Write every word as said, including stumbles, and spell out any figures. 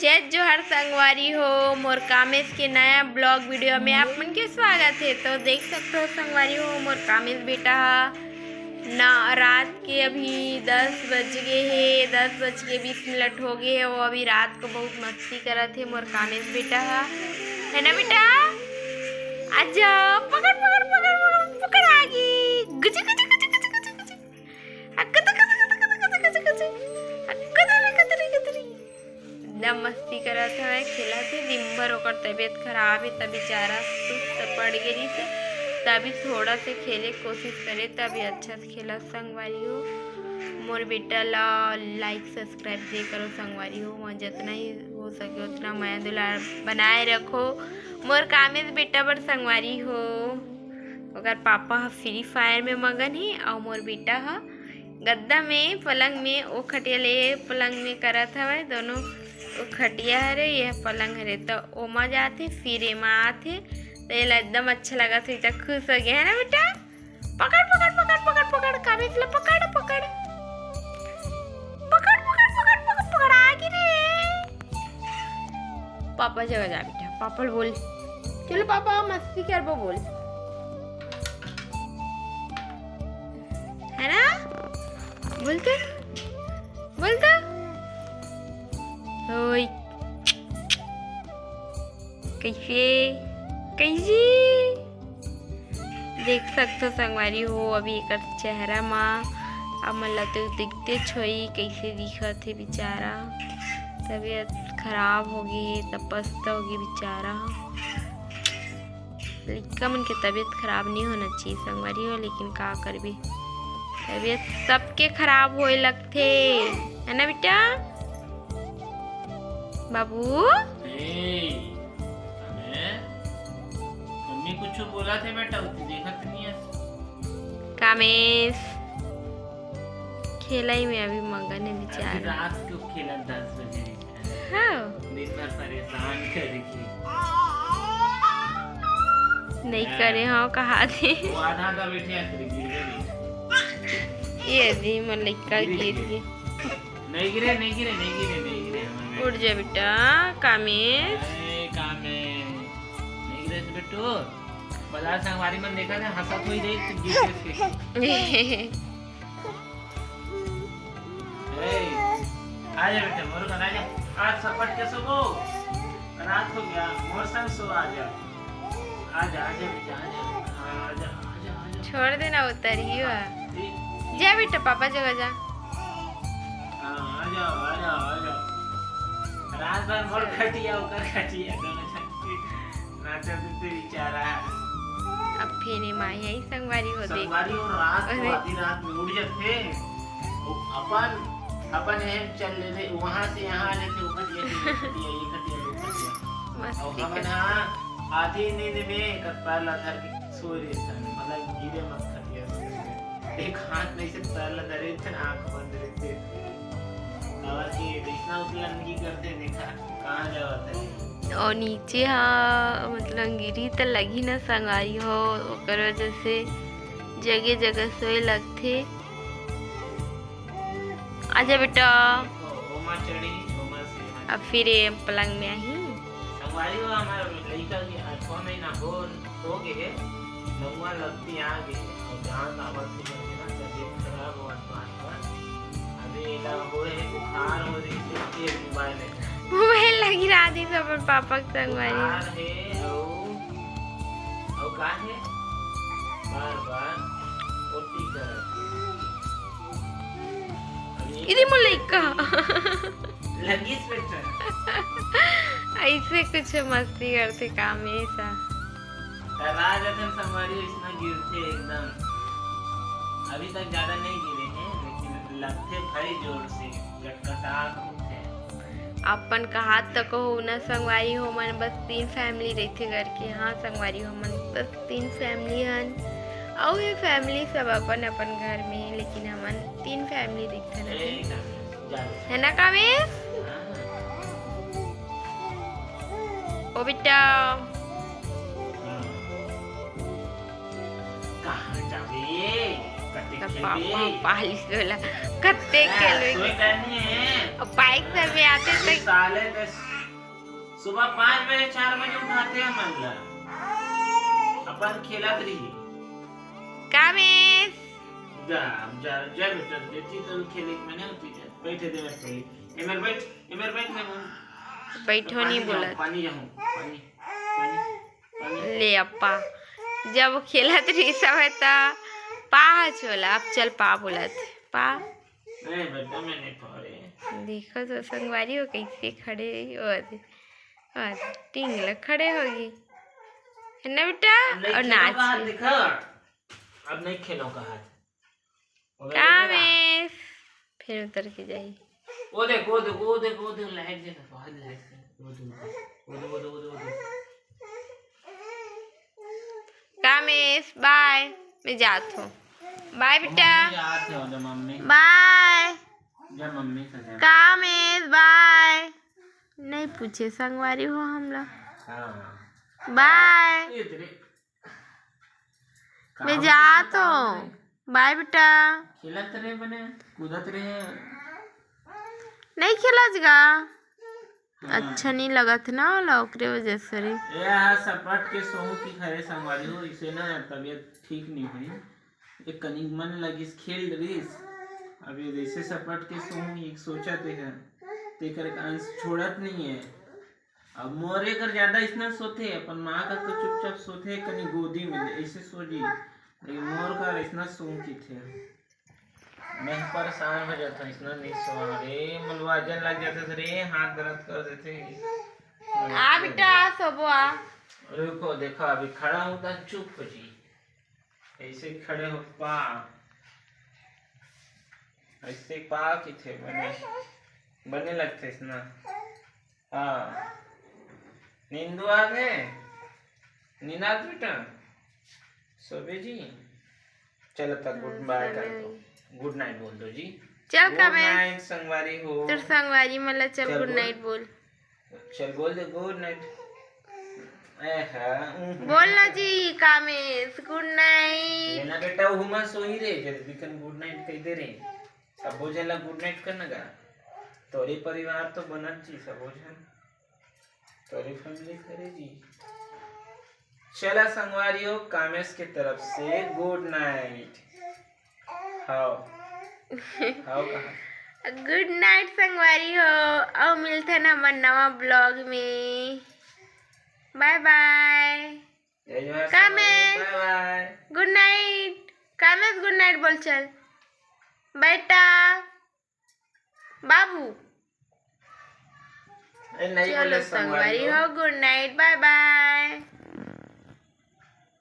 जय जोहार संगवारी हो, मोर कामेश के नया ब्लॉग वीडियो में आप मन के स्वागत है। तो देख सकते हो संगवारी हो, मोर कामेश बेटा ह ना, रात के अभी दस बज गए हे, दस बज के बीस मिनट हो गए हे। वो अभी रात को बहुत मस्ती करत हे मोर कामेश बेटा ह, है ना बेटा? आजा, पकड़ पकड़ पकड़ पकड़ पकड़, आ गई। Guzzi Guzzi Guzzi Guzzi Guzzi Guzzi. आ, कतरी कतरी कतरी कतरी कतरी कतरी। आ, कतरी कतरी कतरी। एकदम मस्ती करत हवय, खेलत हे। दिन भर ओकर तबीयत खराब हे, त बेचारा सुस्त पड़ गे रहिस हे। त अभी थोड़ा से खेले के कोशिश करे, त अभी अच्छा से खेलत संगवारी हो। मोर बेटा ला लाइक सब्सक्राइब दे करो संगवारी हो, वहाँ जितना ही हो सके उतना मया दुलार बनाए रखो। मोर कामेश बेटा बर संगवारी हो, ओकर पापा ह फ्री फायर में मगन हे अउ मोर बेटा ह गद्दा में, पलंग में, ओ खटिया ले पलंग में करत हवय दोनों। ओ खटिया हरे, यह पलंग हरे, त ओमा जाथे, फिर एमा आथे, त एला एकदम अच्छा लगत हे, त खुश हो गया है ना बेटा? पकड़ पकड़ पकड़ पकड़ पकड़, कामेश ला पकड़ पकड़ पकड़ पकड़ पकड़ पकड़, आ गे रे। पापा जगह जा बेटा, पापा ल बोल, चलो पापा मस्ती करबो बोल, है ना? बोल तो, बोल तो। ओए, कैसे, कैसे? देख सकथो संगवारी हो, अभी एकर चेहरा मा अब मन ला तो दिखते छोई कैसे दिखत हे बेचारा। तबीयत खराब हो गे हे, त पछता हो गे बेचारा। लइका मन के तबीयत खराब नहीं होना चाहिए संगवारी हो, लेकिन का करबे, तबीयत सबके खराब होए लगथे, है ना बेटा? बाबू। ए, अबे, मम्मी कुछ बोला थे बेटा, तू देखत नहीं है। कामेश, खेला ही में अभी मगन है अभी बेचारा। रात को खेला दस बजे। हाँ। दिन भर परेशान करेगी। नहीं हाँ। करे हो, कहा थे। वो आधा आधा बैठे हैं, फिर गिर गए। ये अभी मोर लइका गिर गिर गए। गए। नहीं गिरे, नहीं गिरे, नहीं गिरे, नहीं गिरे, हमारे उठ जा बेटा, कामेश। अरे, कामेश। नहीं गिरे थे बेटू। बाजार संगवारी मन देखा था, हंसा थोड़ी देख, तू गिर गए थे। ए, आ जा बेटा, मोर घर आ जा। आज सपट के सोबो। रात हो गया, मोर संग सो, आ जा। आ जा, आ जा बेटा, आ जा। आ जा, आ जा, आ जा। छोड़ देना, उतर ही हुआ। ठीक। जा बेटा, पापा जगह जा। हाँ, आ जाओ, आ जाओ, आ जाओ। रात भर मोर खटिया, ओकर खटिया, दोनों छत पे। नाचत ते बेचारा। अब फेने माई आई संगवारी हो, देख। संगवारी हो, रात को अरे। आधी रात में उठ जाते। वो अपन, अपन एहन चल लेते, वहाँ से यहाँ आ जाते, वो खटिया, ये खटिया, ये खटिया, वो खटिया। मस्ती और हमन करते। हाँ, आधी नींद में एकर पैर ला धर के सो रहे थे, मतलब गिरे मत खटिया से। एक हाथ में से पैर ला धरे थे, आँख बंद रहते। बाबा की देखना उतला नहीं करते, देखा। कहाँ जावत है? और नीचे हा, मतलब गिरी त लगी ना संगारी हो, ओकर वजह से जगह जगह सोए लगथे। आजा बेटा। ओ-, ओमा चढ़ी, ओमा से अब फिर ये पलंग में आही। संगवारी हो, हमार लइका के आठवां महीना हो, हो गए है, नौवां लगती आ गए, और जहाँ से आवत थी करके ना, तबीयत खराब हुआ। अभी एला होए हे बुखार हो रही से, ये मोबाइल है। मोबाइल ला गिरा दिस अपन पापा के संगवारी। बुखार है, अउ, अउ का है? बार बार उल्टी करत है। अभी इदी मोर लइका। लगिस बेटा। ऐसे कुछ मस्ती करते कामेश हा। डरा जाथन संगवारी, इसना गिरथे एकदम। अभी तक ज्यादा नहीं गिरे हैं, लेकिन लगथे भारी जोर से, गटगटात होथे। अपन कहात तको हो ना संगवारी हो, मन बस तीन फैमिली रहिथे घर के। हाँ संगवारी हो, मन बस तीन फैमिली हन, अउ ये फैमिली सब अपन अपन घर में हे, लेकिन हमन तीन फैमिली रहिथन अभी। ए, जा। है ना कामेश? हाँ। ओ बेटा। कहाँ जाबे? कते पापा पालिस वाला कत्ते खेलवे के। अब बाइक से में आते तक साले ते सुबह पाँच बजे, चार बजे उठाते हैं मन ला, अपन खेलत रही। कामेश। जा, अब जा, जा बेटा, देखी तो खेले के मने होती जा। बैठे दे बस पहले। एमर बैठ, एमर बैठ ना। बैठो नहीं बोला। पानी जाऊँ, पानी, पानी, पानी। ले अप्पा, जब खेलत रही सब है त पा छोला, अब चल पा बोलत पा। नहीं बेटा, मैं नहीं पा रही। देखो तो संगवारी हो कैसे खड़े रही, और, और टिंग लग खड़े होगी, है ना बेटा? नहीं और खेलो नाच। कहा, देखो, अब नहीं खेलो कहा। कामेश, फिर उतर के जाई। वो देख, वो देख, वो देख, वो देख, लाइट देख, बहुत लाइट देख। वो देख, वो देख, वो देख, वो देख, वो देख। कामेश, बाय, मैं जात हूँ। बाय बेटा। मम्मी जात है, जा मम्मी। बाय। जा मम्मी से जा। कामेश, बाय। नहीं पूछे संगवारी हो हमला। हाँ। बाय। ये तेरे मैं जात हूँ। बाय बेटा। खेलत रहे बने, कूदत रहे। नहीं खेलत गा। हाँ। अच्छा नहीं लगत ना ओला, ओकरे वजह से रे। ए, हाँ, सपट के सोहू की खरे संगवारी हो, इसे ना तबीयत ठीक नहीं हुई। एक कनिक मन लगिस, खेल रहीस। अब ये जैसे सपट के सोहू, एक सोचत है, तेकर अंश छोड़त नहीं है। अब मोरे कर ज्यादा इसना सोथे, अपन माँ का तो चुपचाप सोथे, कनी गोदी में ले, ऐसे सो जी। लेकिन मोर का इसना सो की थे। मैं परेशान हो जाता हूँ, इसना नहीं सोवा रे, मन वजन लग जाता था रे, हाथ दर्द कर देते। आ बेटा, सोबो आ। रुको, देखो, अभी खड़ा होता, चुप हो जी। ऐसे खड़े हो पा, ऐसे पा की थे बने, बने लगते इसना। हाँ, नींदू आ गए, नींद आ गई बेटा, सोबे जी। चलो तक गुड बाय कर दो, गुड नाइट बोल दो जी। चल गुड कामेश। नाइट संगवारी हो। तोर संगवारी मन ला चल चल गुड बोल। नाइट बोल। चल बोल दे गुड नाइट। ए, हाँ, उहुं। बोल ना जी कामेश, गुड नाइट। ये ना बेटा, उहु मन सोही रे, जल्दी कन गुड नाइट कह दे रे। सबो झन ला गुड नाइट करना गा। तोरे परिवार तो बनत जी, सबो झन। तोरे फैमिली करे जी। चला संगवारी हो, कामेश के तरफ से गुड नाइट। हाव। हाव कहा। गुड नाइट संगवारी हो, अउ मिलथन हमर नवा ब्लॉग में। बाय बाय। जय जोहार कामेश। संगवारी, बाय बाय। गुड नाइट। कामेश गुड नाइट बोल चल। बेटा। बाबू। ए, नहीं चलो बोले संगवारी संगवारी हो। हो, गुड नाइट, बाय बाय।